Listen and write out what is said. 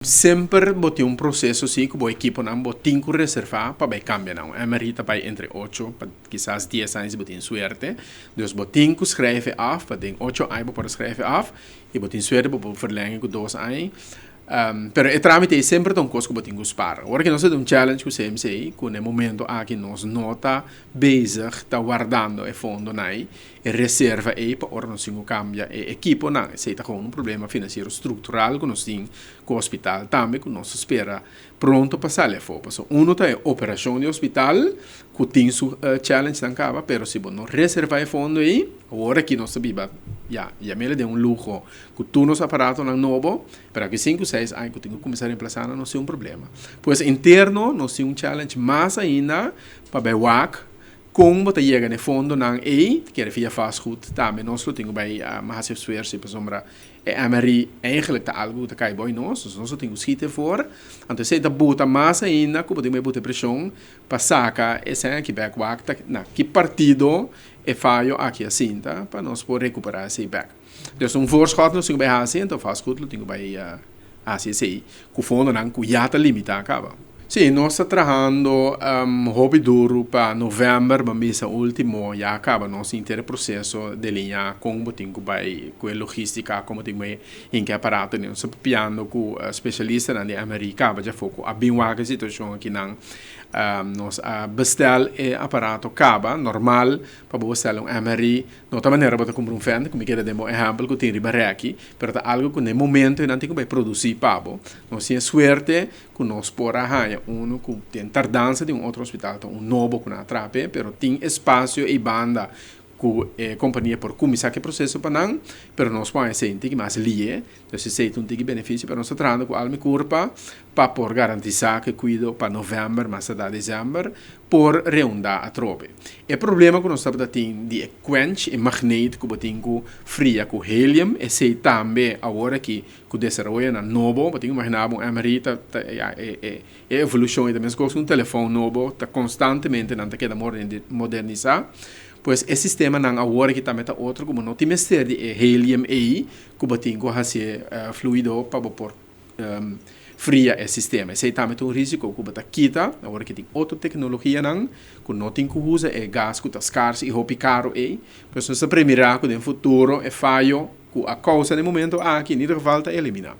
Semper bo tin un proseso si ku bo ekiponan bo tin ku reservá pa bai kambia nan. Un MRI ta bai entre ocho pa kisas 10 aña si bo tin suerte. Dus bo tin ku schrijf af, pa den 8 aña bo por schrijf af i bo tin suerte, bo por verlengen ku 2 aña. Pero e trámite semper ta un kos ku bo tin ku spar. Awor ku nos tin un challenge ku CMC, ku na e momento aki nos no ta bezig, ta wardando e fondonan ei, e reserva ei pa ora nos tin ku kambia e ekiponan. Esei ta gewoon un problema finansiero struktural ku nos tin ku hospital tambe, ku nos ta spera pronto pa sali afó. Paso uno ta e operashon di hospital, ku tin su challengenan kaba, pero si bo no reserva e fondo ei, awor aki nos ta biba, ya, yam'é den un luho, ku tur nos aparatonan nobo, pero aki 5, 6 aña ku tin ku kuminsá remplasá, no ta un problema. Pues interno, nos tin un challenge mas ainda pa bai wak, kon bo ta yega na fondonan ei, ku via vastgoed, tambe nos lo tin ku bai mas esfuerso pasobra e MRI eigenlijk ta algo ku kai bou nos, dus nos tin ku schiet ervoor. Anto esei ta buta mas ainda, ku bo tin buta preshon pa saka esei aki bek, wak ta na ki partido e fayo aki a sinta pa nos por rekuperá esei bek. Dus un voorschot nos tin ku bai hasi, anto vastgoed lo tin ku bai hasi esei, ku fondonan ku ya ta limitá kaba. Sí, nos ta trahando hopi duru pa novèmber, ban bisa último, ya kaba nos henter proseso di liña kon bo tin ku bai ku e logístika, kon bo tin ku bai hinka aparato. Nos ta papiando ku spesialistanan di MRI kaba dja afó ku a bin wak e situashon akinan. Nos a bestel e aparato kaba, normal pa bo bestel un MRI, no ta manera bo ta kumpra un Fendt, ku mi keda den bo ehèmpel ku tin riba rèki, pero ta algu ku na e momento nan tin ku bai produsí pa bo. Nos tin e suerte ku nos por a haña unu ku tin tardansa di un otro hospital, ta un nobo ku nan a traha, pero tin espasio i banda ku e kompania por kuminsá ku e proseso pa nan, pero nos por haña un tiki mas lihé. Dus esei ta un tiki benefisio, pero nos ta trahando ku alma i kurpa pa por garantisá ku e kuido pa novèmber, mas tardá desèmber, por reundá atrobe. E problema ku nos tabata tin di e quench, e magneet ku bo tin ku fria ku helium, esei tambe awor aki ku desaroyonan nobo, bo tin ku imaginá bo un MRI ta ya, e evolushon ei ta meskos ku un telefòn nobo, ta konstantemente nan ta keda modernisá. Pues e sistemanan awor aki tambe ta otro ku bo no tin mester di e helium ei ku bo tin ku hasi fluido pa bo por fria e sistema. Esei tambe ta un risiko ku bo ta kita, awor aki tin otro teknologianan ku no tin ku usa e gas ku ta skars i hopi karu ei. Pues nos ta premirá ku den futuro e fayo ku a kousa na e momento aki in ieder geval ta eliminá.